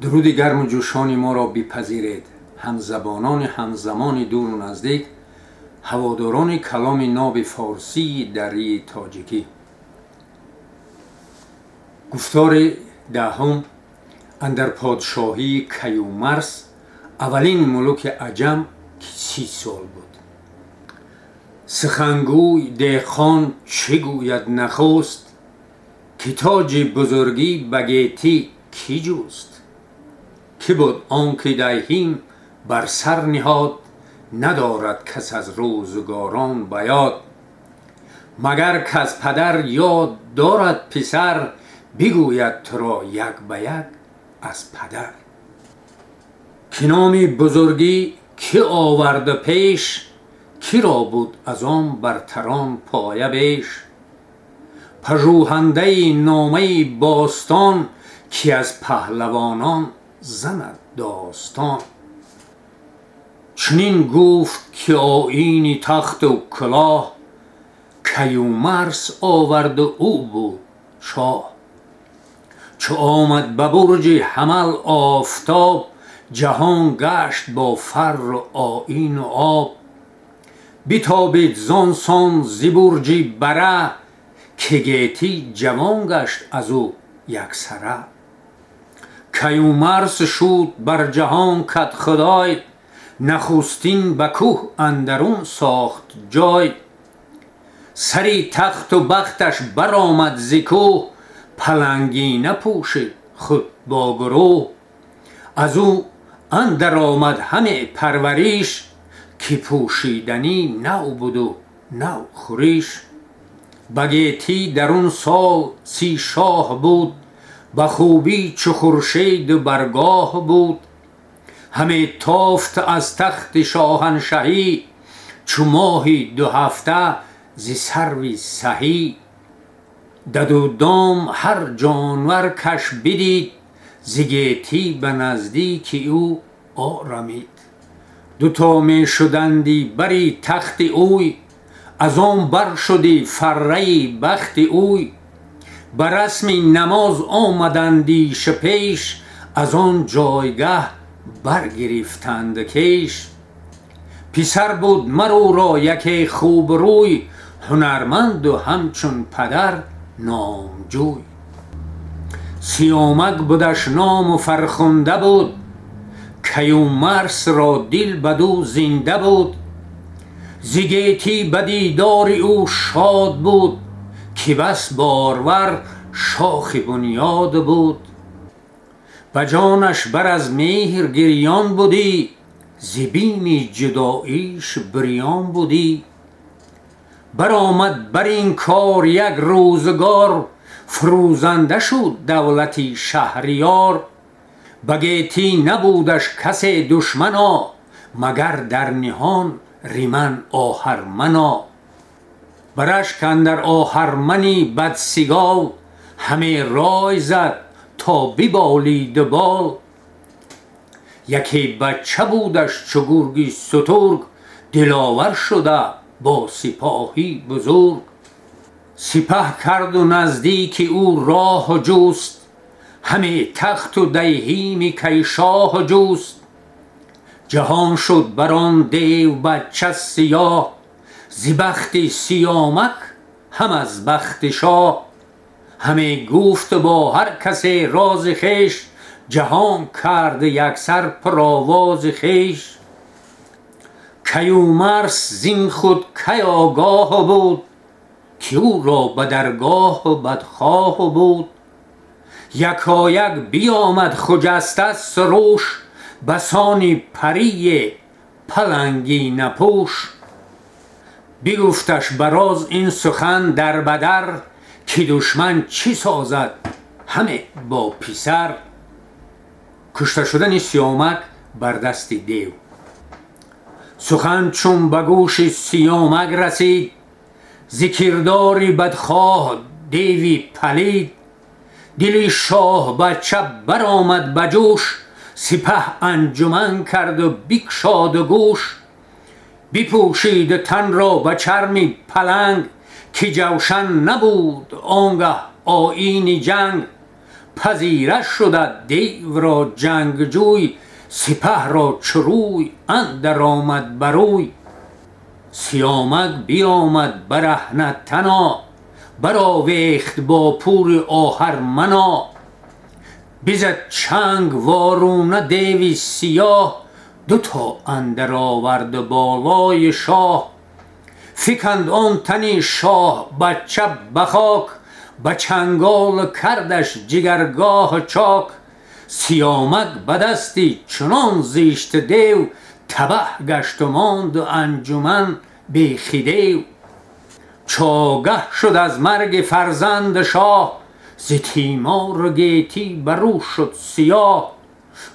Дуруди гарму ҷӯшони моро бипазиред, ҳамзабонони ҳамзамони дуру наздик, ҳаводорони каломи ноби форсии дарии тоҷикӣ. Гуфтори даҳум андар подшоҳии Каюмарс, аввалин мулуки аҷам, ки 30 сол буд. Сухангӯй деҳқон чӣ гӯяд нахуст, ки тоҷи бузургӣ ба гетӣ кӣ ҷуст? Кӣ буд он ки диҳим бар сар ниҳод, надорад кас аз рӯзгорон ба ёд. Магар каз падар ёд дорад писар, бигӯяд туро як ба як аз падар. Ки номи бузургӣ кӣ овард пеш, киро буд аз он бартарон поя беш? Пажӯҳандаи номаи бостон, ки аз паҳлавонон занад достон. Чунин гуфт ки оини тахту кулоҳ, Каюмарс оварду ӯ буд шоҳ. Чу омад ба бурҷи ҳамал офтоб, ҷаҳон гашт бо фарру оину об. Битобид зон сон зи бурҷи бара, ки гетӣ ҷавон гашт аз ӯ яксара. Каюмарс шуд бар ҷаҳон кадхудой, нахустин ба кӯҳ андарун сохт ҷой. Сари тахту бахташ баромад зи кӯҳ, палангина пӯшид худ бо гурӯҳ. Аз ӯ андар омад ҳаме парвариш, ки пӯшиданӣ нав буду нав хӯриш. Ба гетӣ дар он сол 30 шоҳ буд, ба хубӣ чу хуршеду баргоҳ буд. Ҳаме тофт аз тахти шоҳаншаҳӣ, чу моҳи дуҳафта зи сарви саҳӣ. Даду дом ҳар ҷонвар каш бидид, зи гетӣ ба наздики ӯ орамид. Дуто мешуданди бари тахти ӯй, аз он бар шуди фарраи бахти ӯй. Ба расми намоз омадандиш пеш, аз он ҷойгаҳ баргирифтанд кеш. Писар буд мар ӯро яке хубрӯй, ҳунарманду ҳамчун падар номҷӯй. Сиёмак будаш ному фархунда буд, Каюмарсро дил баду зинда буд. Зи гетӣ ба дидори ӯ шод буд, ки бас борвар шохи бунёд буд. Ба ҷонаш бар аз меҳр гирён будӣ, зи бими ҷудоиш бирён будӣ. Баромад бар ин кор як рӯзгор, фурӯзанда шуд давлати шаҳриёр. Ба гетӣ набудаш касе душмано, магар дар ниҳон риман оҳармано. Ба рашк андар оҳармани бадсигол, ҳаме рой зад то биболиду бол. Яке бача будаш чу гурги сутург, диловар шуда бо сипоҳи бузург. Сипаҳ карду наздики ӯ роҳ ҷуст, ҳаме тахту диҳими кайшоҳ ҷуст. Ҷаҳон шуд бар он дев бача сиёҳ, зи бахти Сиёмак ҳам аз бахти шоҳ. Ҳаме гуфт бо ҳар касе рози хеш, ҷаҳон кард яксар пуровози хеш. Каюмарс зин худ кай огоҳ буд, ки ӯро ба даргоҳ бадхоҳ буд. Якояк биёмад хуҷаста суруш, басони парии палангинапӯш. Бигуфташ ба роз ин сухан дар ба дар, ки душман чӣ созад ҳаме бо писар. Кушта шудани Сиёмак бар дасти дев. Сухан чун ба гӯши Сиёмак расид, зи кирдори бадхоҳ деви палид, дили шоҳбача баромад ба ҷӯш, сипаҳ анҷуман карду бикшоду гӯш. Бипӯшид танро ба чарми паланг, ки ҷавшан набуд он гаҳ оини ҷанг. Пазира шуда девро ҷангҷӯй, сипаҳро чу рӯй андар омад барӯй. Сиёмак биёмад бараҳна тано, баровехт бо пури оҳармано. Бизад чанг ворона деви сиёҳ, ду то андар овард болои шоҳ. Фиканд он тани шоҳ бача ба хок, ба чангол кардаш ҷигаргоҳ чок. Сиёмак ба дасти чунон зишт дев, табаҳ гашту монду анҷуман бехидев. Чогаҳ шуд аз марги фарзанди шоҳ, зи тимору гетӣ бар ӯ шуд сиёҳ.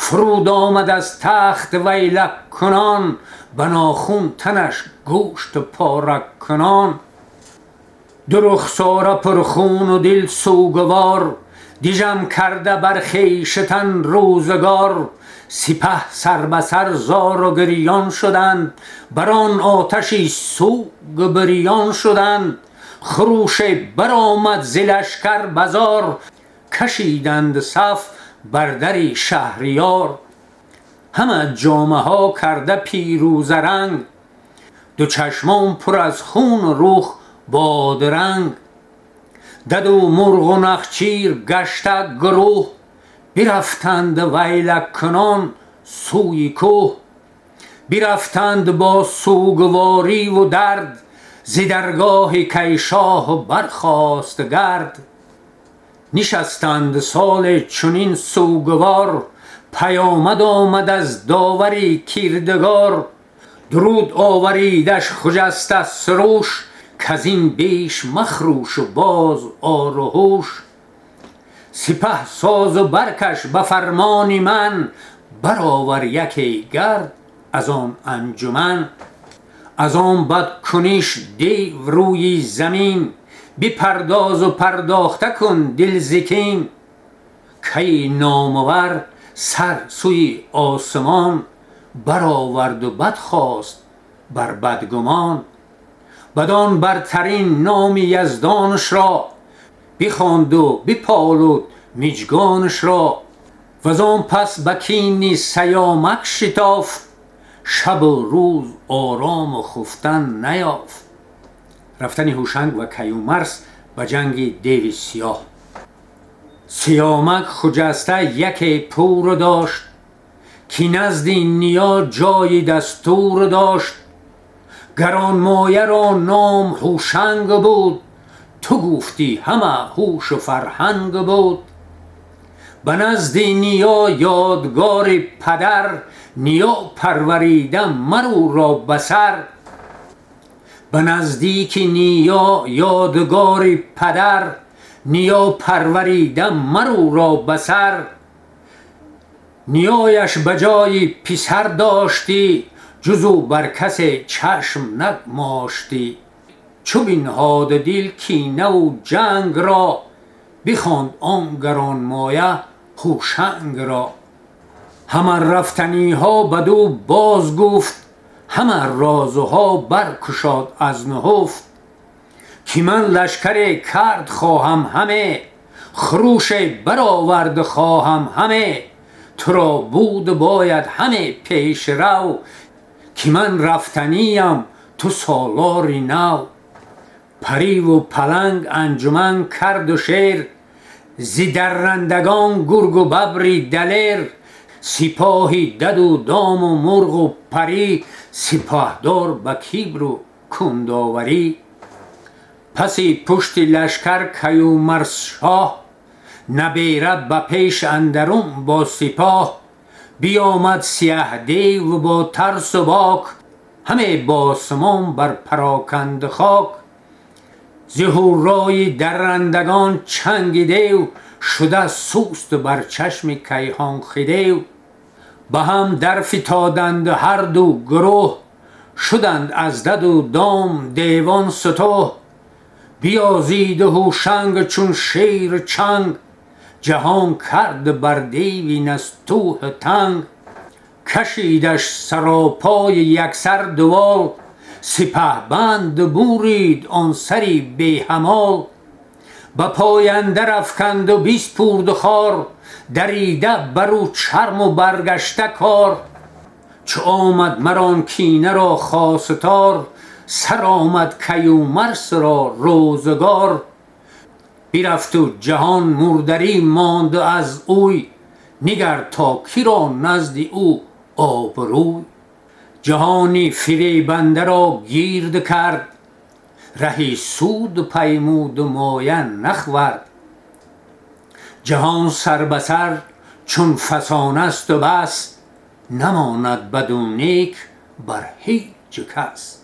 Фуруд омад аз тахт вайлак кунон, ба нохун танаш гӯшт пора кунон. Ду рухсора пурхуну дил сӯгвор, дижам карда бар хештан рӯзгор. Сипаҳ сар ба сар зору гирён шуданд, бар он оташи сӯг бирён шуданд. Хурӯше баромад зи лашкар базор, кашиданд саф бар дари шаҳриёр. Ҳама ҷомаҳо карда пирӯзаранг, ду чашмон пур аз хуну рух бодранг. Даду мурғу нахчир гашта гурӯҳ, бирафтанд вайлаккунон сӯи кӯҳ. Бирафтанд бо сӯгвориву дард, зи даргоҳи кайшоҳ бархост гард. Нишастанд соле чунин сӯгвор, паёмад омад аз довари кирдигор. Дуруд оваридаш хуҷаста суруш, каз ин беш махрӯшу боз ору ҳуш. Сипаҳ созу баркаш ба фармони ман, баровар яке гард аз он анҷуман. Аз он бадкуниш дев рӯи замин, бипардозу пардохта кун дил зи кин. Каи номавар сар сӯи осмон бароварду бад хост бар бадгумон. Бадон бартарин номи яздонашро бихонду биполуд миҷгонашро. Вазон пас ба кини Саёмак шитофт, шабу рӯз орому хуфтан наёфт. Рафтани Ҳушанг ва Каюмарс ба ҷанги деви сиёҳ. Сиёмак хуҷаста яке пур дошт, ки назди ниё ҷои дастур дошт. Гаронмояро ном Ҳушанг буд, ту гуфтӣ ҳама ҳушу фарҳанг буд. Ба назди ниё ёдгори падар, ниё парварида мар ӯро ба сар. Ба наздики ниё ёдгори падар, ниё парварида мар ӯро ба сар. Ниёяш ба ҷои писар доштӣ, ҷуз ӯ бар касе чашм нагмоштӣ. Чу бинҳод дил кинаву ҷангро, бихонд он гаронмоя Ҳушангро. Ҳама рафтаниҳо бадӯ боз гуфт, ҳама розуҳо баркушод аз нуҳуфт. Ки ман лашкаре кард хоҳам ҳаме, хурӯше баровард хоҳам ҳаме. Туро буд бояд ҳаме пешрав, ки ман рафтаниям, ту солори нав. Париву паланг анҷуман карду шер, зи даррандагон гургу бабри далер. Сипоҳи даду дому мурғу парӣ, сипаҳдор ба кибру кундоварӣ. Паси пушти лашкар Каюмарсшоҳ, набера ба пеш андарун бо сипоҳ. Биёмад сиёҳдев бо тарсу бок, ҳаме босмон бар пароканду хок. Зи ҳуррои даррандагон чанги дев, шуда суст бар чашми кайҳон хидев. Ба ҳам дарфитоданд ҳарду гурӯҳ, шуданд аз даду дом девон сутӯҳ. Биёзиду Ҳушанг чун шер чанг, ҷаҳон кард бар деви настӯҳ танг. Кашидаш саропои яксар дувол, сипаҳбанд бурид он сари беҳамол. Ба пой андар афканд у биспурд хор, дарида бар ӯ чарму баргашта кор. Чу омад мар он кина ро хостор, сар омад Каюмарс ро рӯзгор. Бирафту ҷаҳон мурдарӣ монд аз ӯй, нигар то киро назди ӯ обрӯй. Ҷаҳони фиребандаро гирд кард, раҳи суд паймуду моя нахвард. Ҷаҳон сар ба сар чун фасонасту бас, намонад баду нек бар ҳеҷ кас.